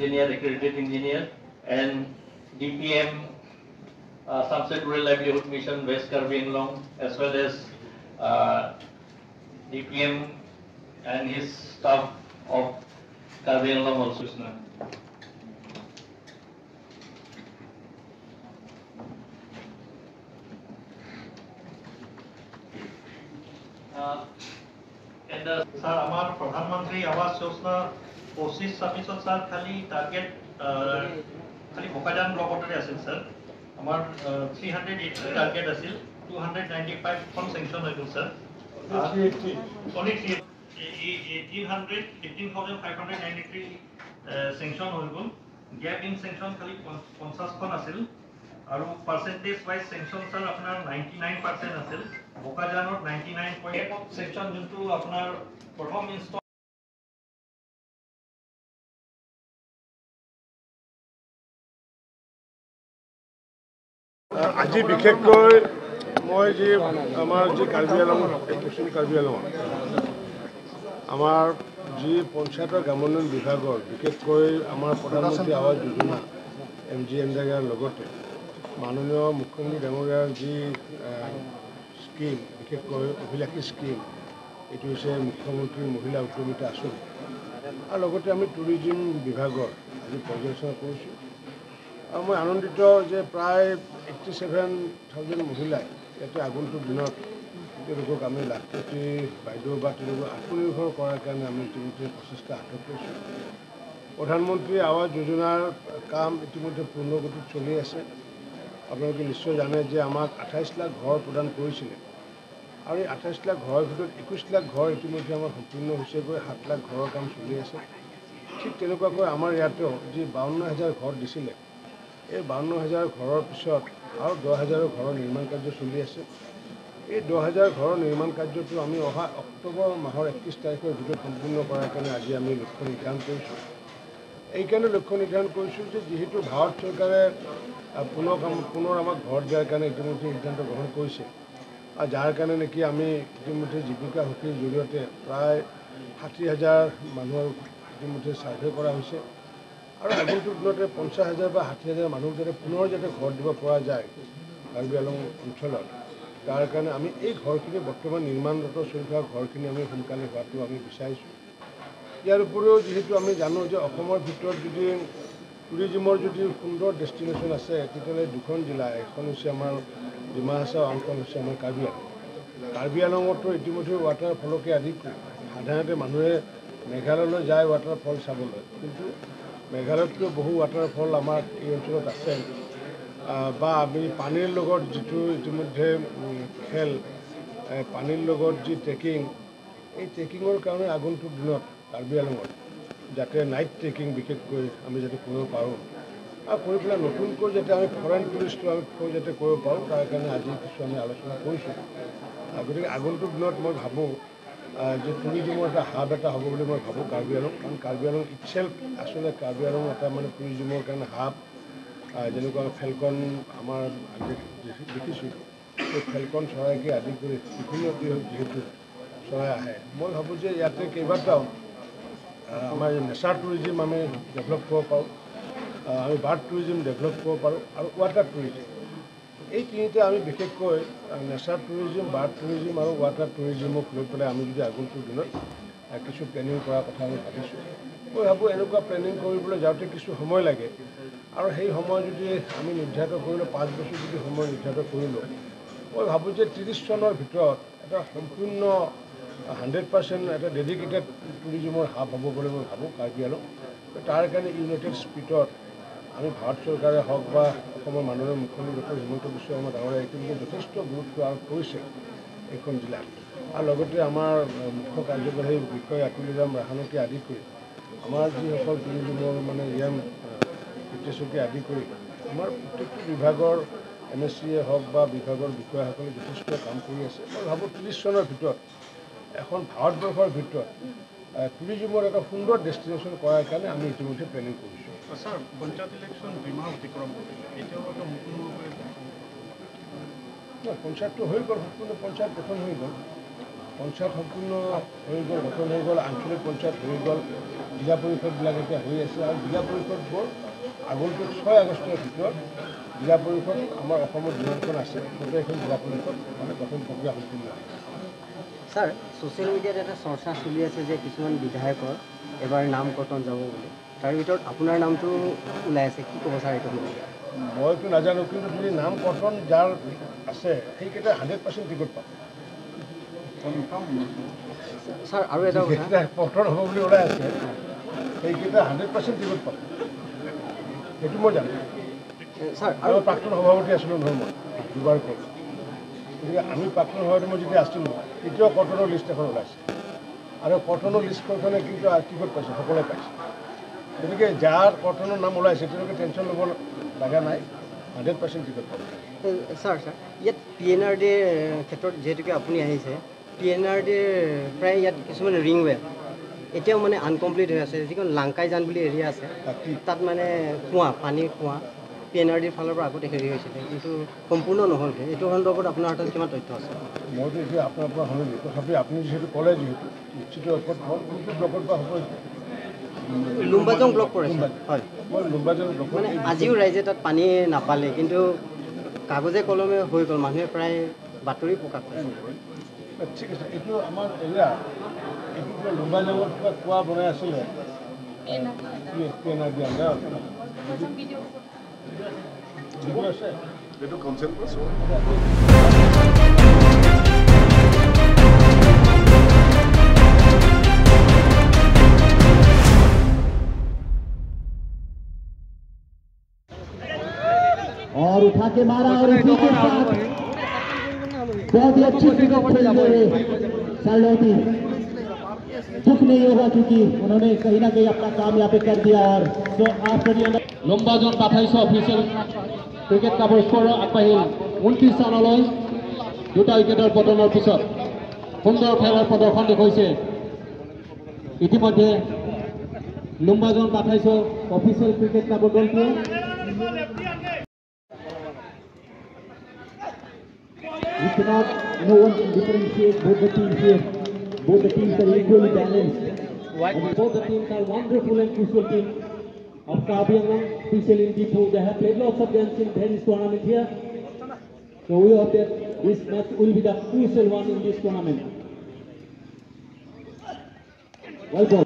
engineer, accredited engineer, and DPM, Samset Rural Livelihood Mission, West Karbi Anglong, as well as DPM and his staff of Karbi Anglong also. And sir, আমাৰ প্ৰধানমন্ত্ৰী Awas Yojana 25-26ত sir খালি target খালি বোকাজান ব্লকতে আছিল sir. আমাৰ 380 target আছিল, 295খন sanction হৈ গ'ল sir. Only 18,15,593 sanction হৈ গ'ল। গেপ ইন চেংচন খালি 50খন আছিল আৰু পাৰ্চেণ্টেজ ৱাইজ চেংচন ছাৰ আপোনাৰ 99% আছিল। বোকাজানত 99 চেংচন যোনটো আপোনাৰ প্ৰথম ইনষ্টল আজি বিশেষকৈ মই যি আমাৰ যি কাৰ্বি আংলং, পশ্চিম কাৰ্বি আংলঙত আমাৰ যি পঞ্চায়তৰ গ্ৰামোন্নয়ন বিভাগৰ বিশেষকৈ আমাৰ প্ৰধানমন্ত্ৰী আৱাস যোজনা এম জি এনৰেগাৰ লগতে মাননীয় মুখ্যমন্ত্ৰী ডাঙৰীয়াৰ যি স্কীম, বিশেষকৈ অভিলাষী স্কীম, এইটো হৈছে মুখ্যমন্ত্ৰী মহিলা উদ্যমিতা আঁচনি, আৰু লগতে আমি টুৰিজিম বিভাগৰ আজি পৰ্যালোচনা কৰিছোঁ। আৰু মই আনন্দিত যে প্ৰায় 87,000 মহিলাই ইয়াতে আগন্তুক দিনত তেওঁলোকক আমি লাখপতি বাইদেউ বা তেওঁলোকক আত্মনিৰ্ভৰ কৰাৰ কাৰণে আমি ইতিমধ্যে প্ৰচেষ্টা হাতত লৈছোঁ। প্ৰধানমন্ত্ৰী আৱাস যোজনাৰ কাম ইতিমধ্যে পূৰ্ণগতিত চলি আছে। আপোনালোকে নিশ্চয় জানে যে আমাক 28 লাখ ঘৰ প্ৰদান কৰিছিলে আৰু এই 28 লাখ ঘৰৰ ভিতৰত 21 লাখ ঘৰ ইতিমধ্যে আমাৰ সম্পূৰ্ণ হৈছেগৈ, 7 লাখ ঘৰৰ কাম চলি আছে। ঠিক তেনেকুৱাকৈ আমাৰ ইয়াতেও যি 52,000 ঘৰ দিছিলে, এই 52,000 ঘৰৰ পিছত আৰু 10,000 ঘৰৰ নিৰ্মাণ কাৰ্য চলি আছে। এই 10,000 ঘৰৰ নিৰ্মাণ কাৰ্যটো আমি অহা অক্টোবৰ মাহৰ 31 তাৰিখৰ ভিতৰত সম্পূৰ্ণ কৰাৰ কাৰণে আজি আমি লক্ষ্য নিৰ্ধাৰণ কৰিছোঁ। এইকাৰণে লক্ষ্য নিৰ্ধাৰণ কৰিছোঁ যে যিহেতু ভাৰত চৰকাৰে পুনৰ আমাক ঘৰ দিয়াৰ কাৰণে ইতিমধ্যে সিদ্ধান্ত গ্ৰহণ কৰিছে আৰু যাৰ কাৰণে নেকি আমি ইতিমধ্যে জীৱিকা সখীৰ জৰিয়তে প্ৰায় 60,000 মানুহৰ ইতিমধ্যে ছাৰ্ভে কৰা হৈছে আৰু আগন্তুক দিনতে 50,000 বা 60,000 মানুহক যাতে পুনৰ যাতে ঘৰ দিব পৰা যায় কাৰ্বি আংলং অঞ্চলত, তাৰ কাৰণে আমি এই ঘৰখিনি বৰ্তমান নিৰ্মাণৰত চলি থকা ঘৰখিনি আমি সোনকালে হোৱাটো আমি বিচাৰিছোঁ। ইয়াৰ উপৰিও যিহেতু আমি জানো যে অসমৰ ভিতৰত যদি টুৰিজিমৰ যদি সুন্দৰ ডেষ্টিনেশ্যন আছে তেতিয়াহ'লে দুখন জিলা, এখন হৈছে আমাৰ ডিমা হাছাও, আনখন হৈছে আমাৰ কাৰ্বি আংলং। কাৰ্বি আংলঙতো ইতিমধ্যে ৱাটাৰফলকে আদি কৰি সাধাৰণতে মানুহে মেঘালয়লৈ যায় ৱাটাৰফল চাবলৈ, কিন্তু মেঘালয়তকৈ বহু ৱাটাৰফল আমাৰ এই অঞ্চলত আছে। বা আমি পানীৰ লগত যিটো ইতিমধ্যে খেল, পানীৰ লগত যি ট্ৰেকিং, এই ট্ৰেকিঙৰ কাৰণে আগন্তুক দিনত কাৰ্বি আংলঙত যাতে নাইট ট্ৰেকিং বিশেষকৈ আমি যাতে কৰিব পাৰোঁ আৰু কৰি পেলাই নতুনকৈ যাতে আমি ফৰেইন টুৰিষ্টটো আমি যাতে কৰিব পাৰোঁ, তাৰ কাৰণে আজি কিছু আমি আলোচনা কৰিছোঁ। গতিকে আগন্তুক দিনত মই ভাবোঁ যে টুৰিজিমৰ এটা হাব এটা হ'ব বুলি মই ভাবোঁ কাৰ্বি আংলং। কাৰণ কাৰ্বি আংলং ইটছেল্ফ আচলতে কাৰ্বি আংলং এটা মানে টুৰিজিমৰ কাৰণে হাব। যেনেকুৱা ফেলকন আমাৰ দেখিছোঁ, সেই ফেলকন চৰাইকে আদি কৰি বিভিন্ন যিহেতু চৰাই আহে, মই ভাবোঁ যে ইয়াতে কেইবাটাও আমাৰ নেচাৰ টুৰিজিম আমি ডেভেলপ কৰিব পাৰোঁ, আমি বাৰ্ড টুৰিজিম ডেভেলপ কৰিব পাৰোঁ আৰু ৱাটাৰ টুৰিজিম। এই তিনিটা আমি বিশেষকৈ নেচাৰ টুৰিজিম, বাৰ্ড টুৰিজিম আৰু ৱাটাৰ টুৰিজিমক লৈ পেলাই আমি যদি আগন্তুক দিনত কিছু প্লেনিং কৰাৰ কথা আমি ভাবিছোঁ। মই ভাবোঁ এনেকুৱা প্লেনিং কৰিবলৈ যাওঁতে কিছু সময় লাগে আৰু সেই সময় যদি আমি নিৰ্ধাৰিত কৰিলোঁ, 5 বছৰ যদি সময় নিৰ্ধাৰিত কৰিলোঁ, মই ভাবোঁ যে 30 চনৰ ভিতৰত এটা সম্পূৰ্ণ 100% এটা ডেডিকেটেড টুৰিজিমৰ হাব হ'ব বুলি মই ভাবোঁ কাৰ্বি আংলং। তাৰ কাৰণে ইউনাইটেড স্পীডত আমি ভাৰত চৰকাৰে হওক বা অসমৰ মাননীয় মুখ্যমন্ত্ৰী ডক্টৰ হিমন্ত বিশ্ব শৰ্মা ডাঙৰীয়াই ইতিমধ্যে যথেষ্ট গুৰুত্ব আৰোপ কৰিছে এইখন জিলাত। আৰু লগতে আমাৰ মুখ্য কাৰ্যবাহী বিষয়া আতুলিৰাম ৰাহানকে আদি কৰি আমাৰ যিসকল টুৰিজিমৰ মানে এম হিতেশকে আদি কৰি আমাৰ প্ৰত্যেকটো বিভাগৰ এম এছ চিয়ে হওক বা বিভাগৰ বিষয়াসকলে যথেষ্ট কাম কৰি আছে। মই ভাবোঁ 30 চনৰ ভিতৰত এখন ভাৰতবৰ্ষৰ ভিতৰত টুৰিজিমৰ এটা সুন্দৰ ডেষ্টিনেশ্যন কৰাৰ কাৰণে আমি ইতিমধ্যে প্লেনিং কৰিছোঁ। ছাৰ, পঞ্চায়ত ইলেকশ্যন 2 মাহ অতিক্ৰম কৰিলে, এতিয়ালৈকে সম্পূৰ্ণৰূপে পঞ্চায়তটো হৈ গ'ল, সম্পূৰ্ণ পঞ্চায়ত গঠন হৈ গ'ল। পঞ্চায়ত সম্পূৰ্ণ হৈ গ'ল, গঠন হৈ গ'ল, আঞ্চলিক পঞ্চায়ত হৈ গ'ল, জিলা পৰিষদবিলাক এতিয়া হৈ আছে আৰু জিলা পৰিষদবোৰ আগন্তুক 6 আগষ্টৰ ভিতৰত জিলা পৰিষদ আমাৰ অসমত যিমানখন আছে গোটেইখন জিলা পৰিষদ মানে গঠন প্ৰক্ৰিয়া সম্পূৰ্ণ হৈছে। ছাৰ, ছ'চিয়েল মিডিয়াত এটা চৰ্চা চলি আছে যে কিছুমান বিধায়কৰ এবাৰ নাম কৰ্তন যাব বুলি, তাৰ ভিতৰত আপোনাৰ নামটো ওলাই আছে, কি ক'ব ছাৰ এইটো? মইতো নাজানো, কিন্তু যদি নাম কৰ্তন যাৰ আছে সেইকেইটা 100% টিকট পাব। ছাৰ আৰু এটা কথা, কৰ্তন হ'ব বুলি ওলাই আছে সেইকেইটা 100% টিকট পাব, সেইটো মই জানো। ছাৰ আৰু প্ৰাক্তন সভাপতি আছিলোঁ নহয় মই দুবাৰকৈ, গতিকে আমি প্ৰাক্তন সভাপতি মই যেতিয়া আছিলোঁ তেতিয়াও কৰ্তনৰ লিষ্ট এখন ওলাইছে আৰু কৰ্তনৰ লিষ্টখনে কিন্তু টিকট পাইছে, সকলোৱে পাইছে। গতিকে যাৰ কৰ্তনৰ নাম ওলাইছে তেওঁলোকে টেনশ্যন ল'ব লগা নাই, 100% টিকট পাব। ছাৰ ইয়াত পি এন আৰ ডিৰ ক্ষেত্ৰত যিহেতুকে আপুনি আহিছে, পি এন আৰ ডিৰ প্ৰায় ইয়াত কিছুমান ৰিং ৱেল এতিয়াও মানে আনকমপ্লিট হৈ আছে। যিখন লাংকাইজান বুলি এৰিয়া আছে তাত মানে কুঁৱা, পানীৰ কুঁৱা পি এন আৰ ডিৰ ফালৰ পৰা আগতে হেৰি হৈছিলে কিন্তু সম্পূৰ্ণ নহ'লগৈ। এইটো সন্দৰ্ভত আপোনাৰ হাতত কিমান তথ্য আছে? মইতো এতিয়া আপোনাৰ পৰা শুনিলোঁ, তথাপি আপুনি যিহেতু ক'লে যিহেতু নিশ্চিত ওপৰত কোনটো ব্লকত বা হ'ব? লুম্বাজং ব্লক পৰে। হয়, মই লুম্বাজং ব্লক মানে আজিও ৰাইজে তাত পানী নাপালে, কিন্তু কাগজে কলমে হৈ গ'ল, মানুহে প্ৰায় বাতৰি প্ৰকাশ পাইছে। ঠিক আছে, এইটো আমাৰ এৰিয়া, এইটো কিবা লুম্বাজঙত কিবা কুঁৱা বনাই আছিলে পি এন আৰ ডি আণ্ডাৰত আছে। এইটো কনচেপ্ট और उठा के मारा और इसी के साथ बहुत ही अच्छी क्रिकेट खेलते हुए सरलोती, दुख नहीं होगा क्योंकि उन्होंने कहीं ना कहीं अपना काम यहाँ पे कर दिया। और तो आफ्टर লম্বাজন পাঠাইছো অফিচিয়েল ক্ৰিকেট ক্লাবৰ স্ক'ৰ আগবাঢ়িল 29 ৰানলৈ, দুটা উইকেটৰ পতনৰ পিছত সুন্দৰ খেলৰ প্ৰদৰ্শন দেখুৱাইছে ইতিমধ্যে লুম্বাজন পাঠাইছো অফিচিয়েল ক্ৰিকেট ক্লাবৰ দলটোৱে। We cannot, no one can differentiate both the teams here. Both the teams are equally balanced. And both the teams are wonderful and crucial team of Karbi Anglong, especially in Diphu. They have played lots of games in various tournament here. So we hope that this match will be the crucial one in this tournament. Well done.